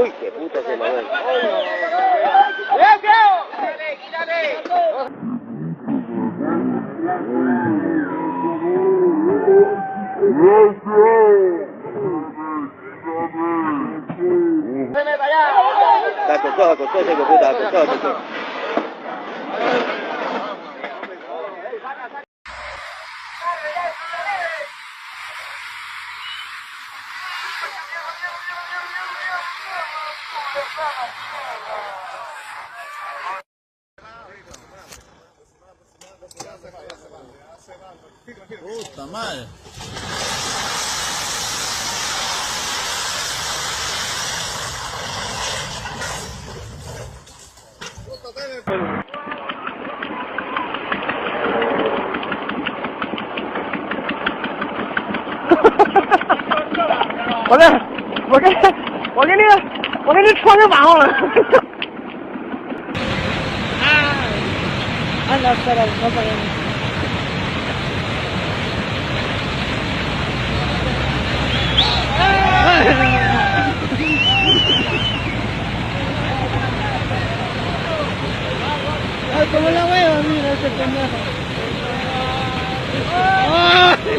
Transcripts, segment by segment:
Uy, qué puta se me... Tag, kom koj, kom koj, hijo de puta, kom koj, kom koj. Puta madre. Ua li, ua li, ua li, ua li, ua li tshua nyob vam os. Ay, cómo la veo, mira ese pendejo. Ay.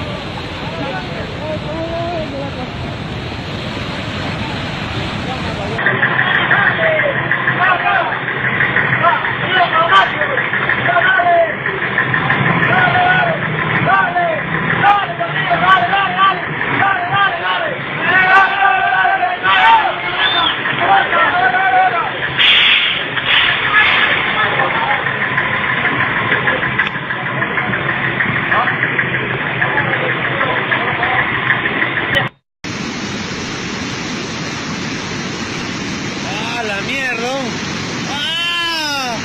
A la mierda. Ah.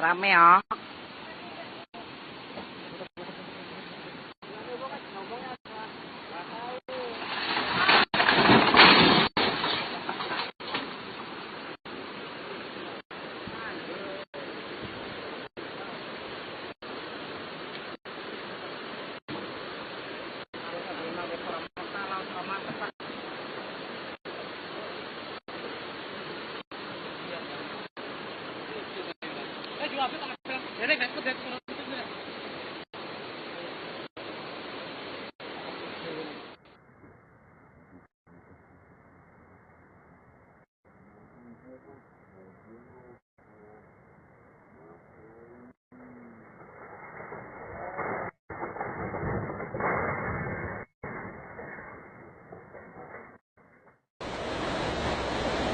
Rame os.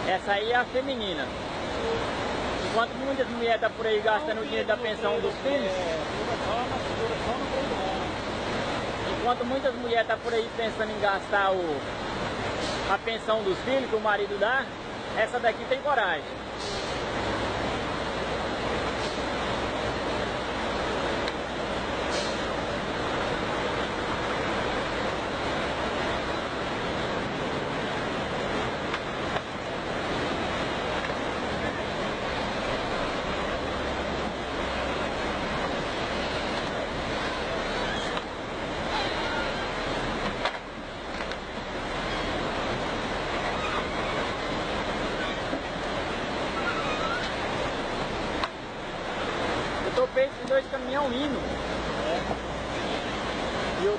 Essa aí é a feminina. Enquanto muitas mulheres estão por aí gastando o dinheiro da pensão dos filhos, Enquanto muitas mulheres tá por aí pensando em gastar o, a pensão dos filhos que o marido dá, essa daqui tem coragem. Eu tô vendo esses dois caminhão indo. E eu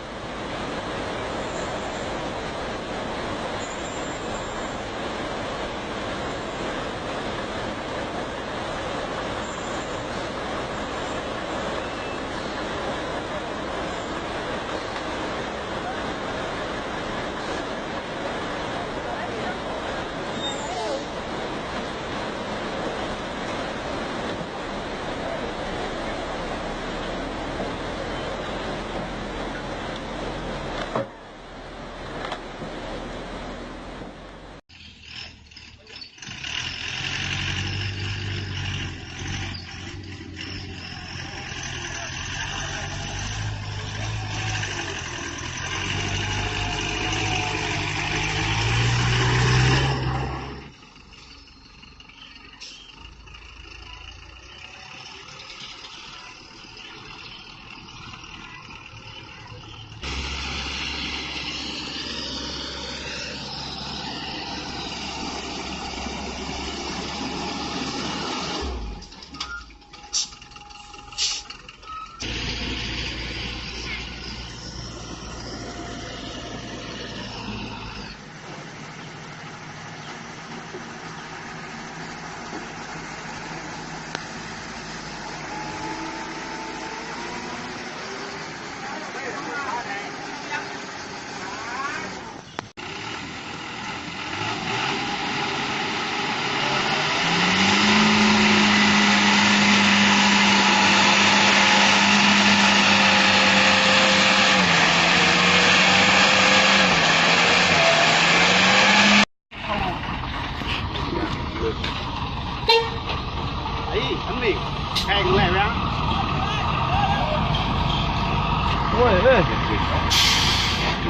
Ôi, ê.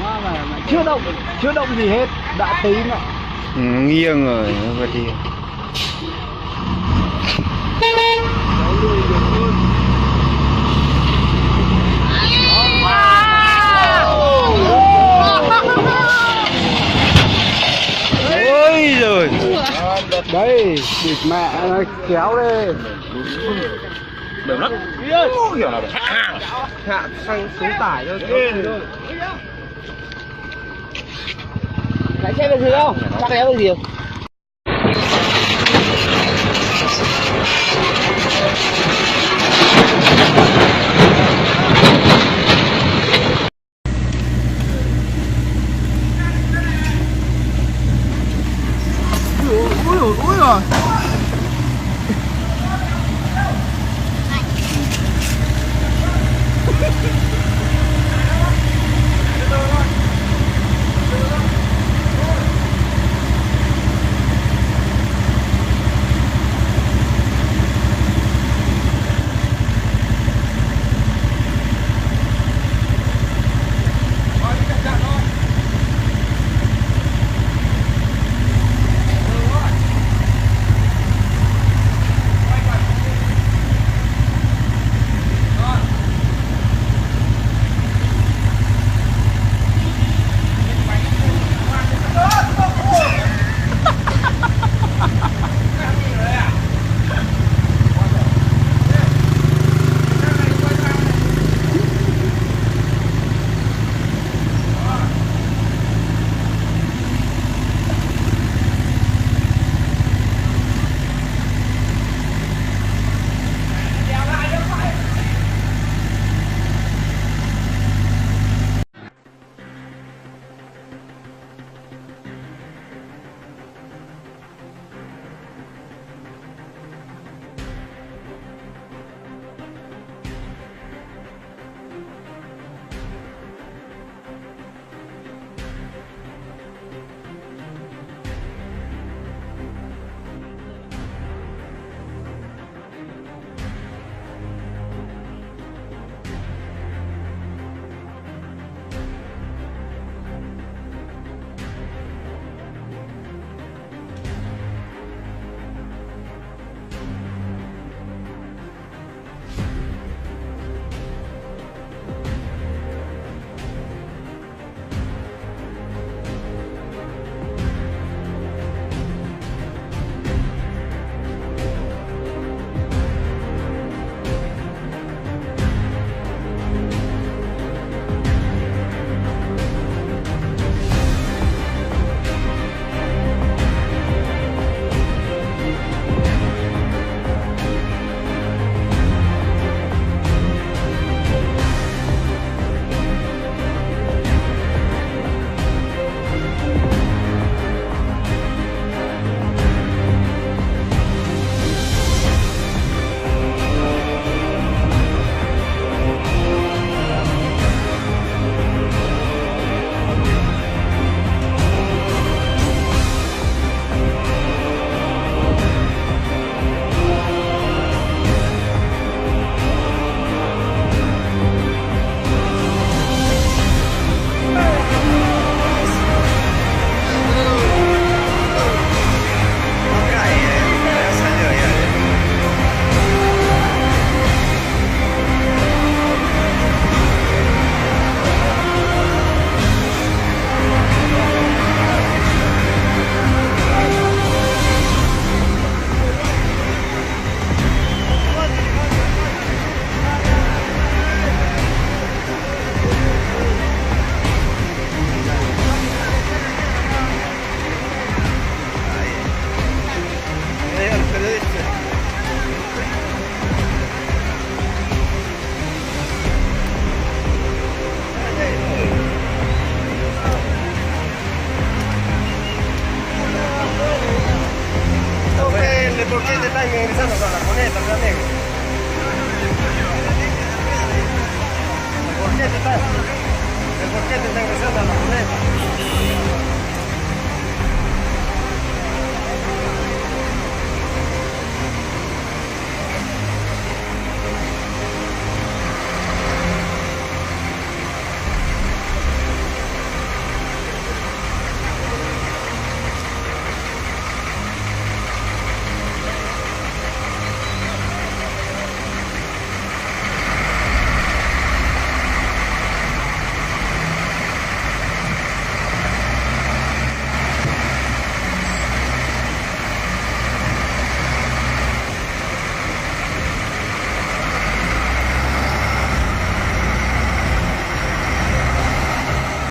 Nó là mày chưa động, chưa động gì hết, đã tí mà. Ừ, nghiêng rồi, nó đi. Ôi rồi. Đây, bịt mẹ nó kéo đây. Mềm lắm. Ui, kiểu là phải sẵn sàng. Hạ xăng xuống tải thôi. Lái xe về gì không? Chắc lái về gì không?